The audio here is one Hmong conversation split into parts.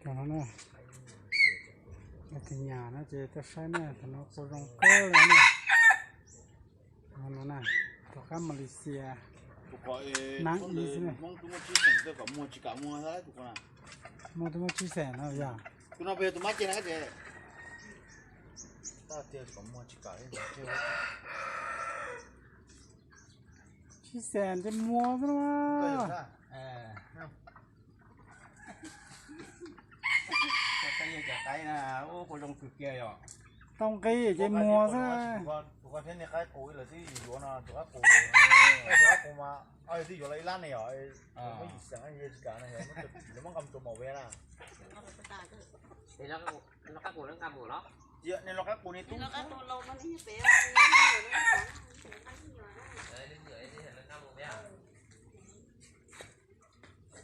Tus no na, leej twg nyiam no ces tuaj saib na, tus no qua zoo kawg li na. Tus no na, tus qab Malaysia, nab ib xwb na. Muaj twb muaj tsib xees no yog. Tsib xees ces muag xwb na. Tau nqi ces muag xwb.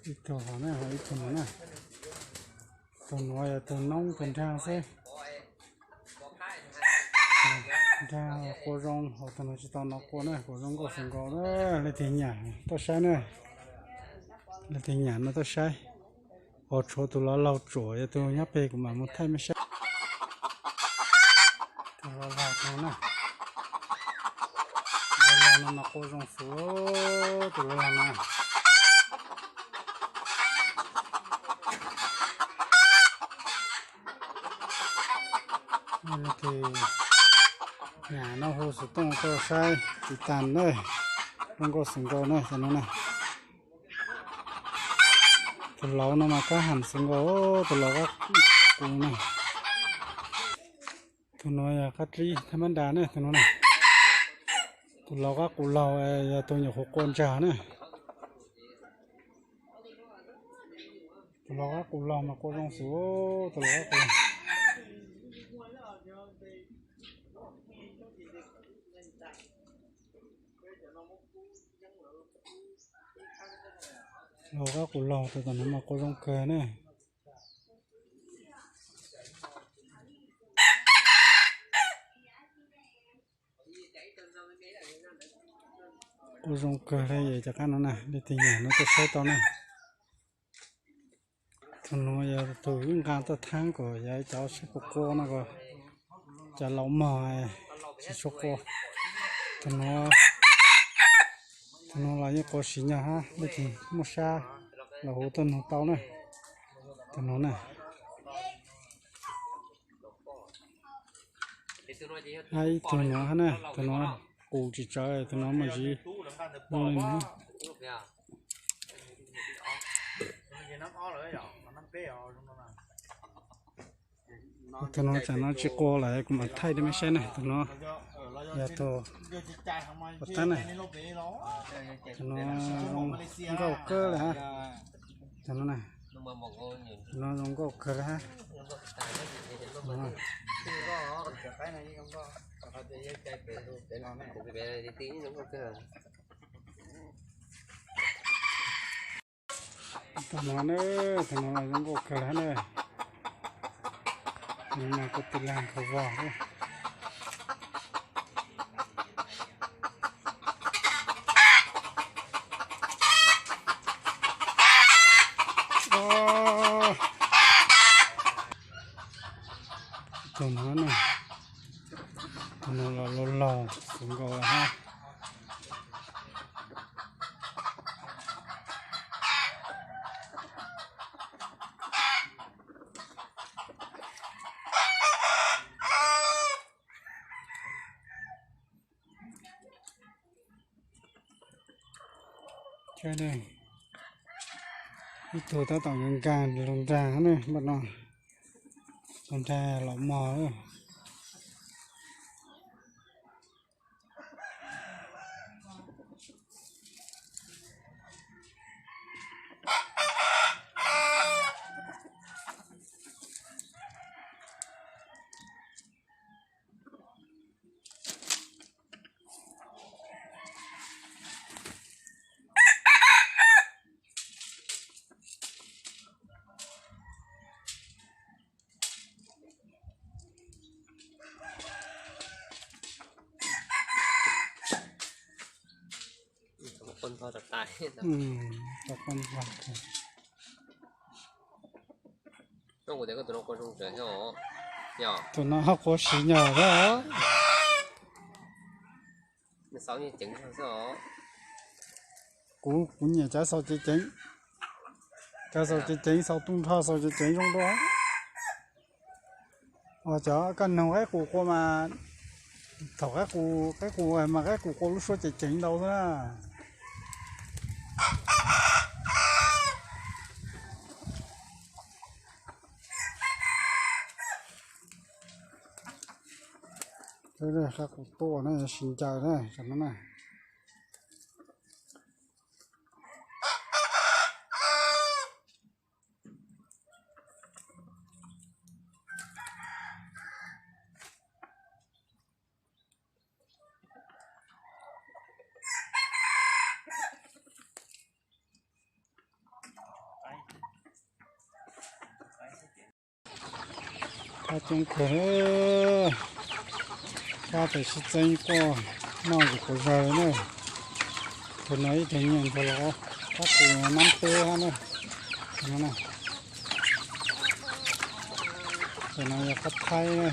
Ib tug hov na, hov ib tug no na. Tus nuav yog tus noob tus nraag xwb. Nraag qua zoo, hos tus nuav tsis tau nov qua na, qua zoo nkauj xwb nkaus na. Leej twg nyiam tuaj saib na, leej twg nyiam no tuaj saib. Hos tshuav tus lov laug tsuam yog tus nyob peg kuv mam mus thaij mej saib. Tus lov laug no na, lov laug no mas qua zoo xwb, tus lov laug no. Leej twg nyiam no hu xov tooj tuaj saib tiv tas na, zoo nkauj xwb nkaus na, xwb no na. Tus laug no mas kab ham xwb nkaus, tus laug qab qus na. Tus nuav yog qab dlib thab mab nras na, tus nuav na. Tus laug qab qus laug yog tus nyuam qhuav qua ntsag na. Tus laug qab qus laug mas qua zoo xwb, tus laug qab qus laug. Laug qab qus laug tus tom no mas qua zoo kawg na. Qua zoo kawg li, cov qab no na, leej twg nyiam no tuaj saib tau na. Tus nuav yog tus wb nqa tuaj thaab kom yog cov sib puas qua no, cov laus mog tsis tshua qua. Tus nuav, tus nuav los yeej qua siv nyog hab, leej twg muaj sab los hu tuaj nug tau na. Tus nuav na, hab ib tug nuav hab na, tus nuav qus tsis tsawv, tus nuav mas ziv zoo li no. Tus nuav tsam no tsis qua lawm kuv mam thaij rau mej saib na, tus nuav yog tus ua tab na. Tus nuav zoo nkauj kawg li hab. Tus nuav na, tus nuav zoo nkauj kawg li hab. Tus nuav na, tus nuav los zoo nkauj kawg li hab na. Tus nuav mas kuv tus lag khaus vog xwb. Tus nuav na, tus nuav los laug laug xwb nkaus hab. Ib tug tab tom nkaag lug nraag na, npaj no lug nraag los mog. Tau qoj nrog. Tau qoj nrog. Tus no ho quav siv nyog thiab. Kuv, kuv nyiam cov xaus ceev ceev, cov xaus ceev ceev, xaus tuj nrho xaus ceev ceev zoo dua. Cov koj noog qaib qus qua mas, thaum qaib qus, qaib qus mas qaib qus qua lub suab ceev ceev ntau xwb na. Qaib qus tuaj na, yuav sib ncaws na, tam no na. Qab coob kawg, qab tam sim txeeb quaj noj ntsis quav zaws na. Tus no ib tug nyiam ntshua los qab qus nab peb hab na. Tus no yog qab thaib na.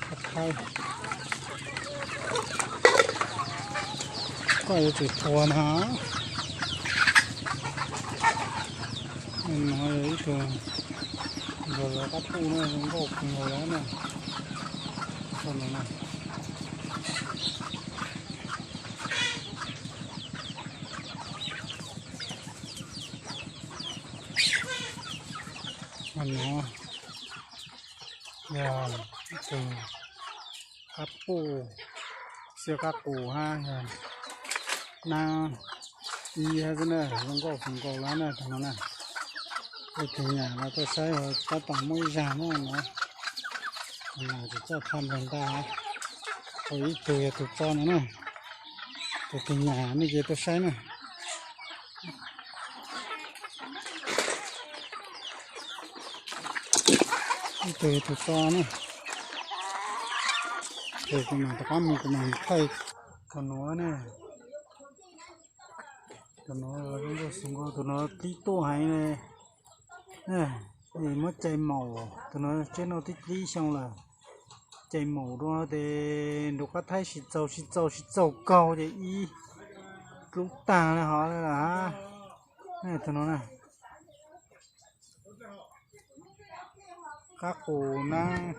Qab thaib. Koj yuav tsum thuav na. No yog ib tug ntshua los qab puj na, zoo nkauj kawg nkaus li na. No yog ib tug qab puj, xiab qab qus hab yog nab ib hab xwb na, zoo nkauj kawg nkaus li na tus no na. Ib tug nyam los tuaj saib ua tab tom muaj ib zag no no. Tsis txawj thaj nplaig ntaj, ib tug yog tus tso no na. Tus tij nyam nej ces tuaj saib na. Ib tug yog tus tso na. Ces kuv mam rov qab mus kuv mam thaij tus nuav na. Tus nuav, tus nuav tib tuaj heev li. Muab cais maum, tus nuav tseb noj tib tib xyoo lawm. Cais maum dua tes nrug qab thaib sib txaus sib txaus sib txaus kaug ces ib dlub tag li hov li lawm. Tus nuav na, qab qus nab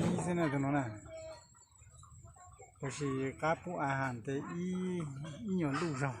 ib xwb na tus nuav na. Tab sis qab puj a has tes ib nyuag ntuj zog.